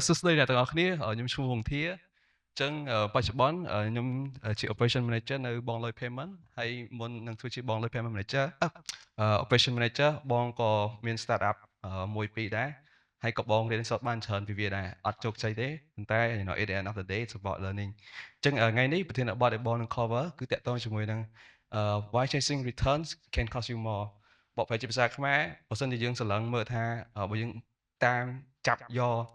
សួស្តីអ្នកទាំងអស់គ្នាខ្ញុំឈ្មោះហុងធាអញ្ចឹងបច្ចុប្បន្នខ្ញុំជា Operation Manager នៅបងលុយ Payment ហើយមុននឹងធ្វើជាបងលុយ Payment Manager Operation Manager បងក៏មាន startup មួយពីរដែរហើយក៏បងរៀនសូត្របានច្រើនពីវាដែរអត់ជោគជ័យទេប៉ុន្តែ at the end of the day, it's about learning. អញ្ចឹងថ្ងៃនេះប្រធានបទដែលបងនឹង cover គឺតាក់ទងជាមួយនឹង why chasing returns can cost you more. បកប្រែជាភាសាខ្មែរបើសិនជាយើងស្រឡឹងមើលថាបើយើងតាមចាប់យក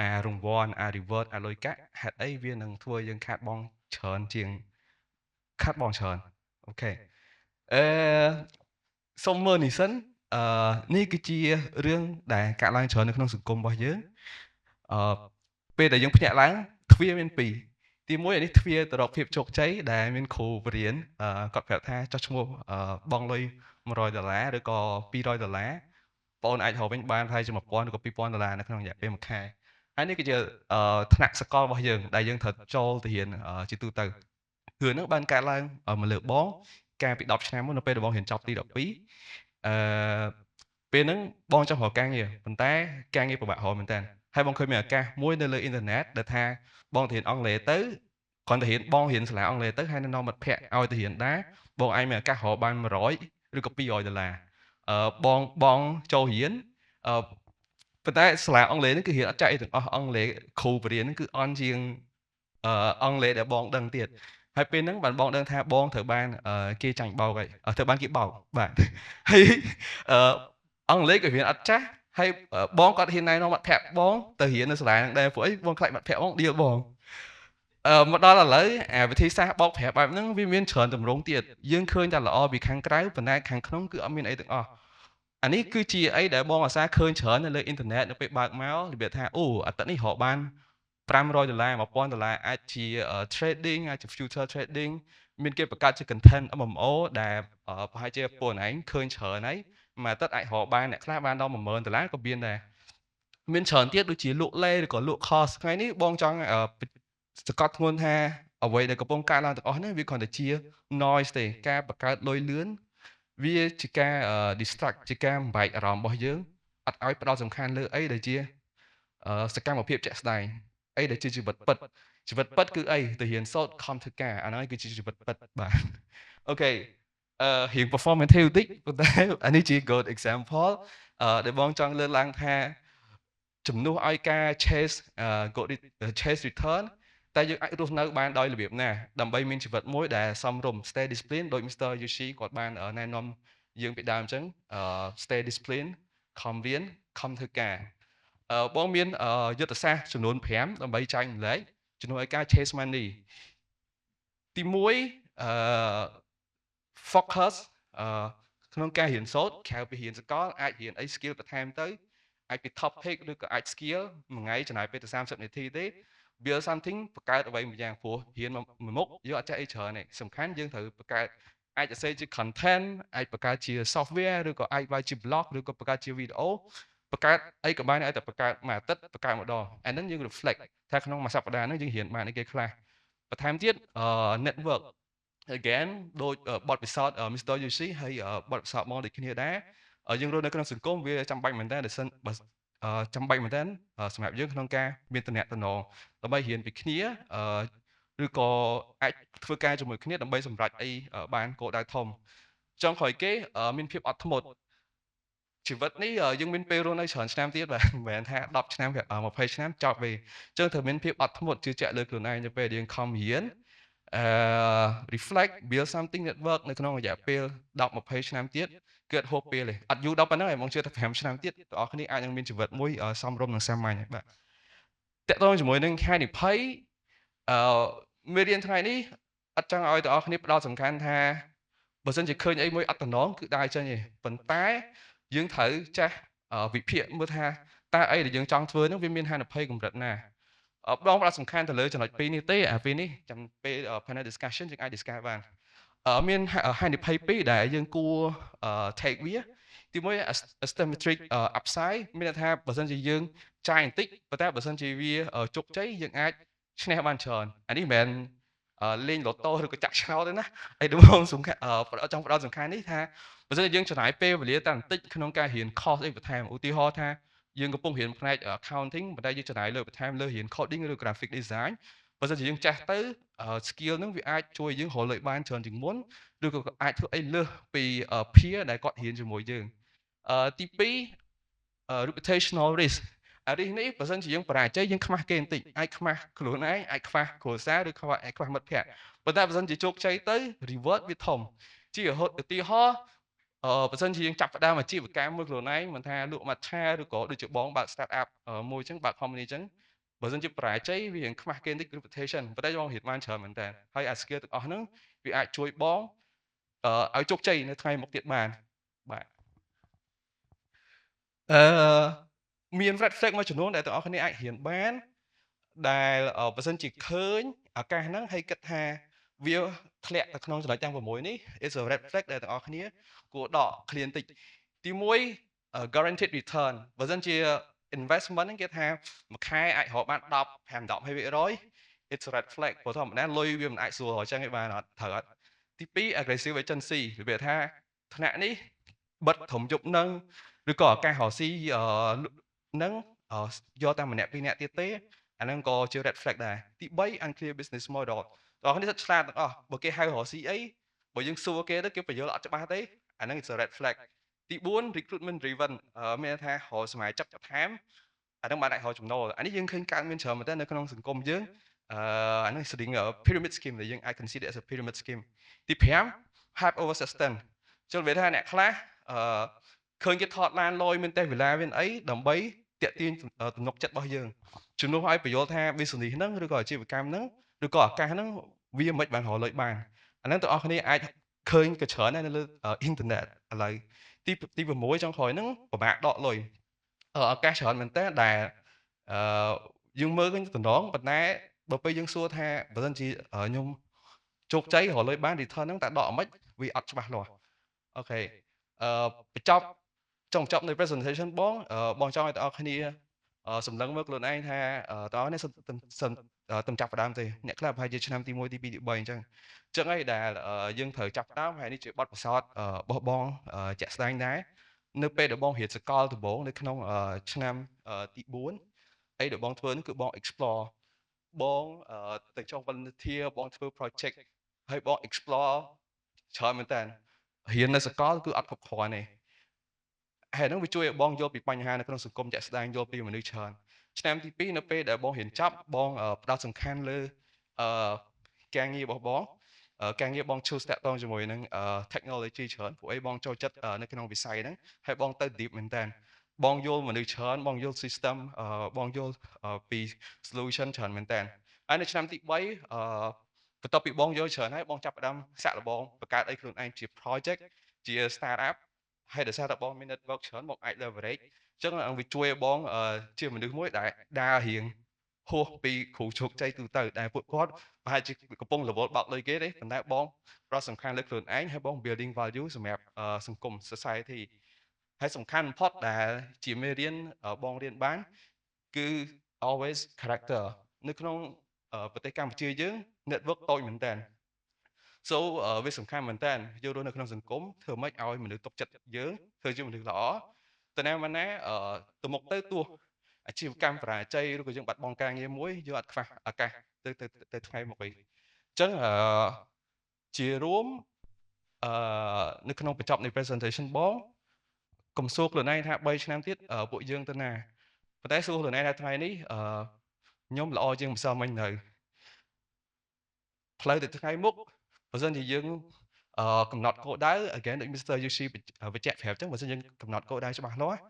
អារង្វាន់អា reward អាលុយកាក់ហេតុអីវានឹងធ្វើយើងខាតបង់ច្រើនជាងខាតបង់ច្រើន okay អឺសុំមើលនេះសិនអឺនេះគឺជារឿងដែលកើតឡើងច្រើននៅក្នុងសង្គមរបស់យើងអឺពេលដែលយើងភ្ញាក់ឡើងទ្វារមានពីរទីមួយអានេះទ្វារទៅរកភាពជោគជ័យដែលមានគ្រូបរៀនគាត់ប្រាប់ថាចុះឈ្មោះបង់លុយ100ដុល្លារឬក៏200ដុល្លារបងអាចរកវិញបានប្រហែលជា1000ឬក៏2000ដុល្លារនៅក្នុងរយៈពេលមួយខែហើយនេះគឺជាថ្នាក់សកលរបស់យើងដែលយើងត្រូវចូលទៅរៀនជាទូទៅរឿងហ្នឹងបានកើតឡើងមកលើបងកាលពី10ឆ្នាំមុននៅពេលដែលបងរៀនចប់ទី12អឺពេលហ្នឹងបងចង់រកការងារប៉ុន្តែការងារពិបាករកមែនតើហើយបងឃើញមានឱកាសមួយនៅលើអ៊ីនធឺណិតដែលថាបងទៅរៀនអង់គ្លេសទៅគ្រាន់តែរៀនបងរៀនសាលាអង់គ្លេសទៅហើយនៅនាំមិត្តភ័ក្តិឲ្យទៅរៀនដែរបងឯងមានឱកាសរកបាន100ឬក៏200ដុល្លារអឺបងបងចូលរៀនអឺប៉ុន្តែសាលាអង់គ្លេសហ្នឹងគឺរៀនអត់ចាក់អីទាំងអស់អង់គ្លេសគ្រូបរៀនហ្នឹងគឺអន់ជាងអឺអង់គ្លេសដែលបងដឹងទៀតហើយពេលហ្នឹងបានបងដឹងថាបងត្រូវបានគេចាញ់បោកហើយត្រូវបានគេបោកបាទហើយអឺអង់គ្លេសក៏រៀនអត់ចាស់ហើយបងគាត់ហ៊ានណែនាំមិត្តភក្តិបងទៅរៀននៅសាលាហ្នឹងដែរព្រោះអីបងខ្លាចមិត្តភក្តិបងដៀលបងអឺមកដល់ឥឡូវអាវិធីសាស្ត្របោកប្រាប់បែបហ្នឹងវាមានច្រើនទម្រង់ទៀតយើងឃើញតែល្អពីខាងក្រៅប៉ុន្តែខាងក្នុងគឺអត់មានអីទាំងអស់អានេះគឺជាអីដែលបងអាសាឃើញច្រើននៅលើអ៊ីនធឺណិតនៅពេលបើកមករបៀបថាអូអាទិត្យនេះរកបាន500ដុល្លារ1000ដុល្លារអាចជា trading អាចជា future trading មានគេបង្កើតជា content MMO ដែលប្រហែលជាពួកឯងឃើញច្រើនហើយមួយអាទិត្យអាចរកបានអ្នកខ្លះបានដល់10000ដុល្លារក៏មានដែរមានច្រើនទៀតដូចជាលក់លេឬក៏លក់ course ថ្ងៃនេះបងចង់សកត់ធ្ងន់ថាអ្វីដែលកំពុងកើតឡើងទាំងអស់នេះវាគ្រាន់តែជា noise ទេការបង្កើតលុយលឿនវាជាការ distract ជាការបំបែកអារម្មណ៍របស់យើងអត់ឲ្យផ្ដោតសំខាន់លើអីដែលជាសកម្មភាពជាក់ស្ដែងអីដែលជាជីវិតពិតជីវិតពិតគឺអីទៅរៀនសូត្រខំធ្វើការអាហ្នឹងគឺជាជីវិតពិតបាទ okay អឺរៀង performative តិចប៉ុន្តែអានេះជា good example អឺដែលបងចង់លើកឡើងថាជំនួសឲ្យការ chase good chase return តែយើងអាចរស់នៅបានដោយរបៀបណាដើម្បីមានជីវិតមួយដែលសមរម្យ stay discipline ដោយ Mr. Yoshi គាត់បានណែនាំយើងពីដើមអញ្ចឹង stay discipline ខំរៀនខំធ្វើការបងមានយុទ្ធសាស្ត្រចំនួន5ដើម្បីចែករំលែកជំនួសឲ្យការ chase money ទី1អឺ focus អឺក្នុងការរៀនសូត្រក្រៅពីរៀនសកលអាចរៀនអី skill បន្ថែមទៅអាចពី topic ឬក៏អាច skill មួយថ្ងៃចំណាយពេលទៅ30នាទីទេ build something បង្កើតអ្វីមួយយ៉ាងព្រោះរៀនមួយមុខយើងអត់ចេះអីច្រើនទេសំខាន់យើងត្រូវបង្កើតអាចសរសេរជា content អាចបង្កើតជា software ឬក៏អាចវាយជា blog ឬក៏បង្កើតជា video បង្កើតអីក៏បានឲ្យតែបង្កើតមួយអាទិត្យបង្កើតម្ដងអាហ្នឹងយើង reflect ថាក្នុងមួយសប្តាហ៍ហ្នឹងយើងរៀនបានអីគេខ្លះបន្ថែមទៀត network again ដូចបទពិសោធន៍ Mr. Yoshi ហើយបទពិសោធន៍មកដូចគ្នាដែរយើងរស់នៅក្នុងសង្គមវាចាំបាច់មែនតើដែលសិនបើចាំបាច់មែនតើសម្រាប់យើងក្នុងការមានតំណែងដើម្បីរៀនពីគ្នាឬក៏អាចធ្វើការជាមួយគ្នាដើម្បីសម្រេចអីបានគោលដៅធំចុងក្រោយគេមានភាពអត់ធ្មត់ជីវិតនេះយើងមានពេលរស់នៅច្រើនឆ្នាំទៀតបាទមិនមែនថា10ឆ្នាំ20ឆ្នាំចប់ទេអញ្ចឹងត្រូវមានភាពអត់ធ្មត់ជឿជាក់លើខ្លួនឯងទៅពេលយើងខំរៀនអឺ reflect, build something, network នៅក្នុងរយៈពេល10 20ឆ្នាំទៀតគឺអត់ហួសពេលទេអត់យូរដល់ប៉ុណ្ណឹងឯងបងជឿថា5ឆ្នាំទៀតបងប្អូនគ្នាអាចនឹងមានជីវិតមួយសមរម្យនិងសាមញ្ញបាទតកតងជាមួយនឹងហានិភ័យអឺមេរៀនថ្ងៃនេះអត់ចង់ឲ្យបងប្អូនគ្នាផ្ដោតសំខាន់ថាបើសិនជាឃើញអីមួយអត់តំណងគឺដើរចេញទេប៉ុន្តែយើងត្រូវចេះវិភាគមើលថាតើអីដែលយើងចង់ធ្វើហ្នឹងវាមានហានិភ័យកម្រិតណាបងផ្ដោតសំខាន់ទៅលើចំណុចពីរនេះទេអាពីរនេះចាំពេល panel discussion យើងអាច discuss បានមានហានិភ័យពីរដែលយើងគួរ take វាទីមួយ asymmetric upside មានន័យថាបើសិនជាយើងចាយបន្តិចប៉ុន្តែបើសិនជាវាជោគជ័យយើងអាចឈ្នះបានច្រើនអានេះមិនមែនលេងលូតូឬក៏ចាក់ឆ្នោតទេណាអីដំសំខាន់ចង់ផ្ដោតសំខាន់នេះថាបើសិនជាយើងចំណាយពេលវេលាតែបន្តិចក្នុងការរៀន course អីបន្ថែមឧទាហរណ៍ថា យើងកំពុងរៀនផ្នែក accounting ប៉ុន្តែយើងចំណាយលើបន្ថែមលើរៀន coding ឬ graphic design បើសិនជាយើងចេះទៅ skill ហ្នឹងវាអាចជួយយើងរកលុយបានច្រើនជាងមុនឬក៏អាចធ្វើអីលើសពី peer ដែលគាត់រៀនជាមួយយើងទី2 reputational risk អា risk នេះបើសិនជាយើងបរាជ័យយើងខ្មាស់គេបន្តិចអាចខ្មាស់ខ្លួនឯងអាចខ្វះគ្រួសារឬខ្វះអាចខ្វះមិត្តភ័ក្តិប៉ុន្តែបើសិនជាជោគជ័យទៅ reward វាធំជាឧទាហរណ៍បើសិនជាយើងចាប់ផ្ដើមអាជីវកម្មមួយខ្លួនឯងមិនថាលក់ម៉ាឆាឬក៏ដូចជាបងបើក start up មួយចឹងបើក company ចឹងបើសិនជាបរាជ័យវារៀងខ្មាស់គេបន្តិច reputation ប៉ុន្តែបងរៀនបានច្រើនមែនតើហើយអា skill ទាំងអស់ហ្នឹងវាអាចជួយបងឲ្យជោគជ័យនៅថ្ងៃមុខទៀតបានបាទមាន red flag មួយចំនួនដែលទាំងអស់គ្នាអាចរៀនបានដែលបើសិនជាឃើញឱកាសហ្នឹងហើយគិតថាវាធ្លាក់ទៅក្នុងចំណុចទាំង6នេះ is a red flag ដែលទាំងអស់គ្នាគួរដកឃ្លានតិចទី1 guaranteed return បើសិនជា investment ហ្នឹងគេថាមួយខែអាចរកបាន10 5 10 20% it's a red flag ព្រោះធម្មតាលុយវាមិនអាចស្រួលរកចឹងឯងបានអត់ត្រូវអត់ទី2 aggressive agency របៀបថាថ្នាក់នេះបិទត្រឹមយប់នឹងឬក៏ឱកាសរកស៊ីនឹងយកតែម្នាក់ពីរនាក់ទៀតទេអាហ្នឹងក៏ជា red flag ដែរទី3 unclear business model បងប្អូននេះឆ្លាតទាំងអស់បើគេហៅរកស៊ីអីបើយើងសួរគេទៅគេបញ្យល់អត់ច្បាស់ទេអាហ្នឹង is a red flag ទី4 recruitment driven មានន័យថារកសមាជិកបន្ថែមអាហ្នឹងបានអាចរកចំណូលអានេះយើងឃើញកើតមានច្រើនមែនទែននៅក្នុងសង្គមយើងអាហ្នឹងស្តៀង pyramid scheme ដែលយើងអាច consider as a pyramid scheme ទី5 hype over sustain ជិលវាថាអ្នកខ្លះអឺឃើញគេថតឡានលយមានទេវិឡាមានអីដើម្បីតាក់ទាញទំនុកចិត្តរបស់យើងជំនួសឲ្យបញ្យល់ថា business ហ្នឹងឬក៏អាជីវកម្មហ្នឹងឬក៏ឱកាសហ្នឹងវាមិនបានរកលុយបានអាហ្នឹងទាំងអស់គ្នាអាចឃើញក៏ច្រើនដែរនៅលើអ៊ីនធឺណិតឥឡូវទី6ចុងក្រោយហ្នឹងពិបាកដកលុយឱកាសច្រើនមែនតើដែលអឺយើងមើលឃើញតំណងប៉ុន្តែបើពេលយើងសួរថាបើសិនជាខ្ញុំជោគជ័យរកលុយបាន return ហ្នឹងតើដកមិនវាអត់ច្បាស់លាស់OK បញ្ចប់ចុងចប់នៃ presentation បងបងចង់ឲ្យបងប្អូនគ្នាសម្លឹងមើលខ្លួនឯងថាតើនេះសិនទំចាប់ផ្ដើមទេអ្នកខ្លះប្រហែលជាឆ្នាំទី1ទី2ទី3អញ្ចឹងអញ្ចឹងឯដែលយើងត្រូវចាប់ផ្ដើមហើយនេះជាបទពិសោធន៍របស់បងជាក់ស្ដែងដែរនៅពេលដែលបងរៀនសកលដំបូងនៅក្នុងឆ្នាំទី4អីដែលបងធ្វើនោះគឺបង explore បងទៅចុះ volunteer បងធ្វើ project ហើយបង explore ច្រើនមែនតើរៀននៅសកលគឺអត់គ្រប់គ្រាន់ទេហេតុហ្នឹងវាជួយឲ្យបងយល់ពីបញ្ហានៅក្នុងសង្គមជាក់ស្ដែងយល់ពីមនុស្សច្រើនឆ្នាំទី2នៅពេលដែលបងរៀនចប់បងផ្ដោតសំខាន់លើការងាររបស់បងការងារបង choose តាក់ទងជាមួយនឹង technology ច្រើនព្រោះអីបងចូលចិត្តនៅក្នុងវិស័យហ្នឹងហើយបងទៅ deep មែនតើបងយល់មនុស្សច្រើនបងយល់ system បងយល់ពី solution ច្រើនមែនតើហើយនៅឆ្នាំទី3បន្ទាប់ពីបងយល់ច្រើនហើយបងចាប់ផ្ដើមសាក់លបងបង្កើតអីខ្លួនឯងជា project ជា start up ហើយដោយសារតែបងមាន network ច្រើនបងអាច leverage អញ្ចឹងវាជួយឲ្យបងជាមនុស្សមួយដែលដើររៀងហួសពីគ្រូជោគជ័យទូទៅដែលពួកគាត់ប្រហែលជាកំពុងរវល់បោកលុយគេទេប៉ុន្តែបងផ្ដោតសំខាន់លើខ្លួនឯងហើយបង building value សម្រាប់សង្គម society ហើយសំខាន់បំផុតដែលជាមេរៀនបងរៀនបានគឺ always character នៅក្នុងប្រទេសកម្ពុជាយើង network តូចមែនតើ so វាសំខាន់មែនតើយើងរស់នៅក្នុងសង្គមធ្វើម៉េចឲ្យមនុស្សទុកចិត្តយើងធ្វើជាមនុស្សល្អតើណាមកណាទៅមុខទៅទោះអាជីវកម្មបរាជ័យឬក៏យើងបាត់បង់ការងារមួយយើងអត់ខ្វះឱកាសទៅទៅទៅថ្ងៃមុខអីអញ្ចឹងជារួមនៅក្នុងបញ្ចប់នៃ presentation បងកុំសួរខ្លួនឯងថា3ឆ្នាំទៀតពួកយើងទៅណាប៉ុន្តែសួរខ្លួនឯងថាថ្ងៃនេះខ្ញុំល្អជាងម្សិលមិញនៅផ្លូវទៅថ្ងៃមុខបើសិនជាយើងកំណត់គោលដៅ again ដូច Mr. Yushi បញ្ជាក់ប្រាប់ចឹងបើសិនយើងកំណត់គោលដៅច្បាស់លាស់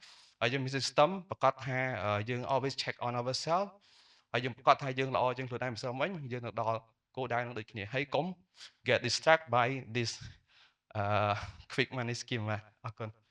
ហើយយើងមាន system ប្រកាសថាយើង always check on ourselves ហើយយើងប្រកាសថាយើងល្អជាងខ្លួនឯងម្សិលមិញយើងនឹងដល់គោលដៅនឹងដូចគ្នាហើយកុំ get distracted by this quick money scheme បាទអរគុណ។